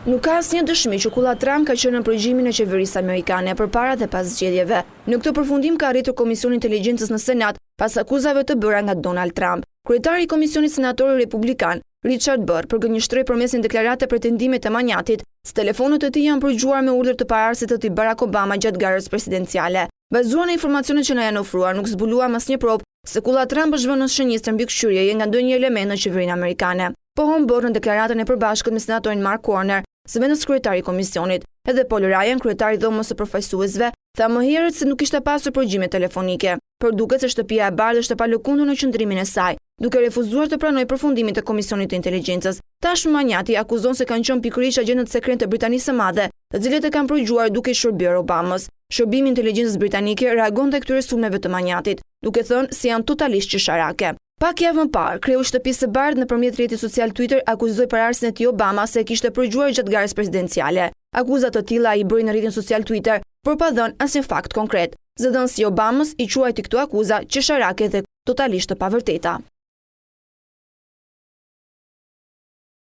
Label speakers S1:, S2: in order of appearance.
S1: Nuk ka asnjë dëshmi që Kulla Trump ka qenë në përgjimin e qeverisë amerikane përpara dhe pas zgjedhjeve. Në këtë përfundim ka arritur Komisioni i Inteligjencës në Senat pas akuzave të bëra nga Donald Trump. Kryetari i Komisionit Senatori Republikan, Richard Burr, përgënjeshtroi përmes një deklarate pretendimet e manjatit se telefonët e tij janë përgjuar me urdhër të paraardhësit të tij Barack Obama gjatë garës presidenciale. Bazuar në informacionet që na janë ofruar, nuk zbuluam asnjë provë se Kulla Trump është vënë në shënjestër mbikëqyrjeje nga ndonjë element në qeverinë amerikane. Pohon Burr në deklaratën e përbashkët me senatorin Mark Warner, zëvendëskryetar i komisionit. Edhe Paul Ryan, kryetar i Dhomës së Përfaqësuesve, tha më herët se nuk kishte pasur përgjime telefonike. Por duket se Shtëpia e Bardhë është e palëkundur në qëndrimin e saj, duke refuzuar të pranojë përfundimet e Komisionit të Inteligjencës. Tashmë manjati akuzon se kanë qenë pikërisht agjentët sekretë të Britanisë së Madhe, të cilët e kanë përgjuar duke i shërbyer Obamës. Shërbimi i Inteligjencës Britanike reagon ndaj këtyre sulmeve të manjatit, duke thënë se janë totalisht qesharake. Pak javë më parë, kreu i Shtëpisë së Bardhë nëpërmjet rrjetit social Twitter akuzoi paraardhësin e tij Obama se e kishte përgjuar gjatë garës presidenciale. Akuza të tilla ai i bëri në rrjetin social Twitter, por pa dhënë asnjë fakt konkret. Zëdhënësi i Obamës i quajti këto akuza qesharake dhe totalisht të pavërteta.